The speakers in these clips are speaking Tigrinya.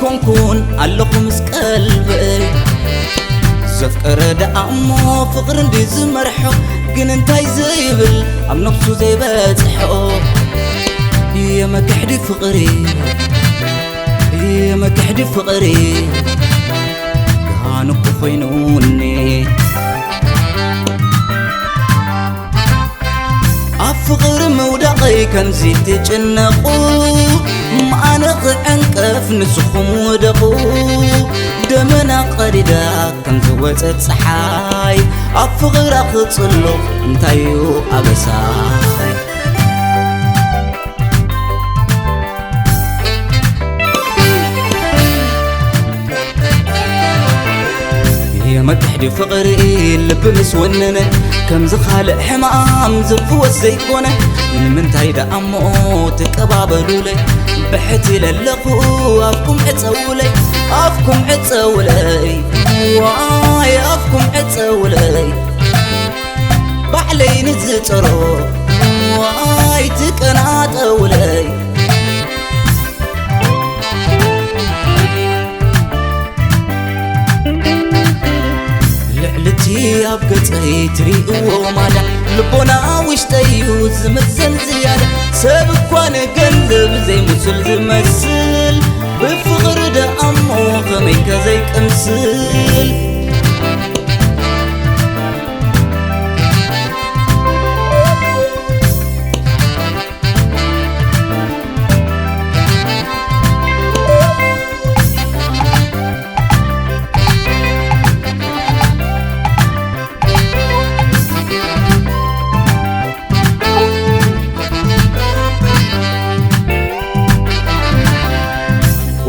ኮንኩን ኣለኹ ምስ ቀልበይ ዘፍቀረ ደኣ እሞ ፍቕሪ እንዲ ዝመርሖ ግን እንታይ ዘይብል ኣብ ነፍሱ ዘይበጽሖ የመክሕዲ ፍቕሪ የመክሕዲ ፍቕሪ ጋንኩ ኮይኑኒ ኣብ ፍቕሪ ምውዳቐይ ከምዚ ትጭነቑ ኣነ ክዕንቀፍ ንስኹም ውደቑ ደመና ቀዲዳ ከም ዝወፀት ፀሓይ ኣብ ፍቕራ ክፅሎ እንታይ እዩ ኣበሳይ የመክሕዲ ፍቕሪ ልቢ ምስ ወነነ ከምዚ ካልእ ሕማም ዝፍወስ ዘይኮነ ንምንታይ ደኣ እሞ ትቀባበሉለይ ብሕት ኢለ ኣለኹ ኣፍኩም ዕፀውለይ ኣፍኩም ዕፀውለይ ዋይ ኣፍኩም ዕፀውለይ ባዕለይ ንዝፀሮ ዋይ ትቀናጠውለይ ልዕልቲ ኣብ ገፀይ ትርእዎ ማዳ ልቦና ውሽጠይ እዩ ዝምዘን ዝያዳ ሰብ እኳ ንገንዘብ ዘይምሱል ዝመስል ብፍቕሪ ደኣሞ ከመይ ከዘይቅምስል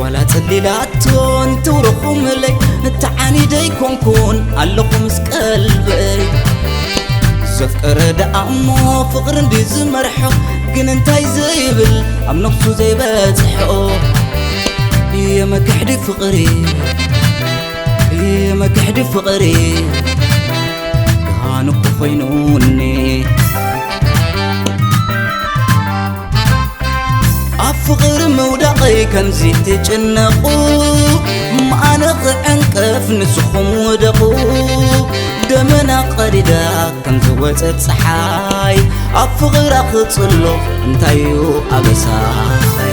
ዋላ ጸሊላቶን ትውርኹምለይ ተዓኒደይ ኮንኩን ኣለኹ ምስ ቀልበይ ዘፍቀረ ደኣ እሞ ፍቕሪ እንዲ ዝመርሖ ግን እንታይ ዘይብል ኣብ ነፍሱ ዘይበጽሖ የመክሕዲ ፍቕሪ የመክሕዲ ፍቕሪ ጋንኩ ኮይኑኒ ኣብ ፍቕሪ ምውዳቐይ ከምዚ ትጭነቑ ኣነ ክዕንቀፍ ንስኹም ውደቑ ደመና ቀዲዳ ከም ዝወፀት ፀሓይ ኣብ ፍቕራ ክፅሎ እንታይ እዩ ኣበሳይ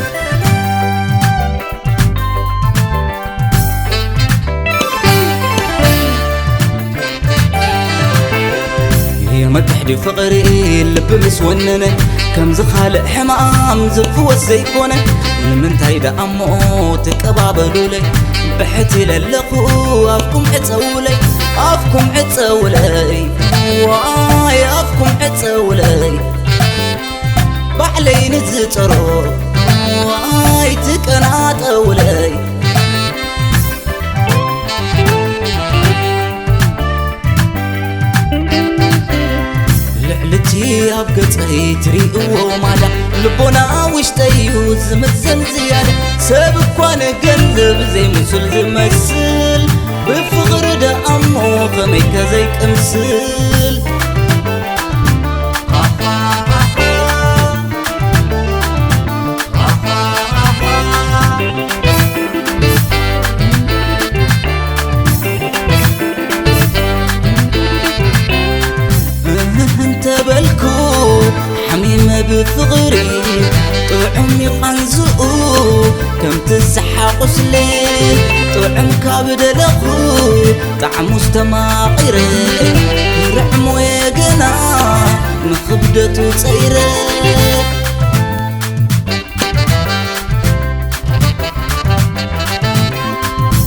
የመክሕዲ ፍቕሪ ልቢ ምስ ወነነ ከምዚ ካልእ ሕማም ዝፍወስ ዘይኮነ ንምንታይ ደኣ እሞ ትቀባበሉለይ ብሕት ኢለ ኣለኹ ኣፍኩም ዕፀውለይ ኣፍኩም ዕፀውለይ ዋይ ኣፍኩም ዕፀውለይ ባዕለይ ንዝፀሮ ዋይ ትቀናጠውለይ ልዕልቲ ኣብ ገፀይ ትርእዎ ማዳ ልቦና ውሽጠይ እዩ ዝምዘን ዝያዳ ሰብ እኳ ንገንዘብ ዘይምሱል ዝመስል ብፍቕሪ ደኣሞ ከመይ ከዘይቅምስል እንተበልኩ ሓሚመ ብፍቕሪ ጥዑም ይቓንዝኡ ከምቲ ዝሓ ቁስሊ ጥዑም ካብ ደለኹ ጣዕሙ ዝተማቒረ ይርዕሞየ ገና ንኽብደቱ ጸይረ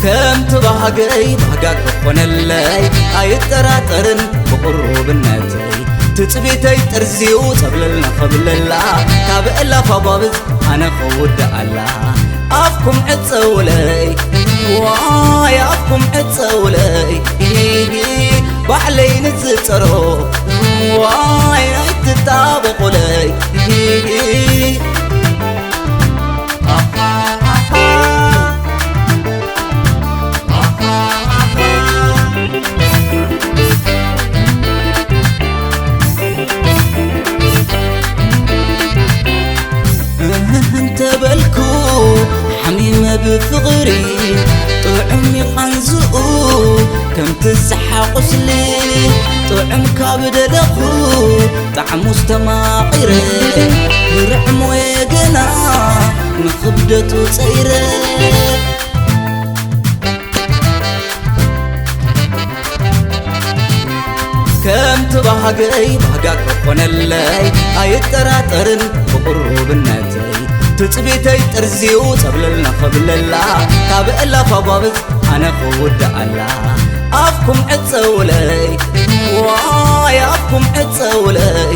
ከምቲ ባህገይ ባህጋ ክኾነለይ ኣይጠራጠርን ብቕሩብነተይ ትጽቢተይ ጥርዚኡ ጸብለል ንኽብለላ ካብ እላፍ ኣጓብዝ ኣነ ክውድኣላ ኣፍኩም ዕጸውለይ ዋይ ኣፍኩም ዕጸውለይ ባዕለይ ንዝጸሮ ዋይ ኣይትጣበቑለይ እንተበልኩ ሓሚመ ብፍቕሪ ጥዑም ይቓንዝኡ ከምቲ ዝሓ ቁስሊ ጥዑም ካብ ደለኹ ጣዕሙ ዝተማቒረ ብርዕሞየ ገና ንኽብደቱ ጸይረ ከምቲ ባህገይ ባህጋ ክኾነለይ ኣይጠራጠርን ብቕሩብነተይ ትጽቢተይ ጥርዚኡ ጸብለል ንኸብለላ ካብ እላፍ ኣጓብዝ ኣነ ክውድኣላ ኣፍኩም ዕጸውለይ ዋይ ኣፍኩም ዕጸውለይ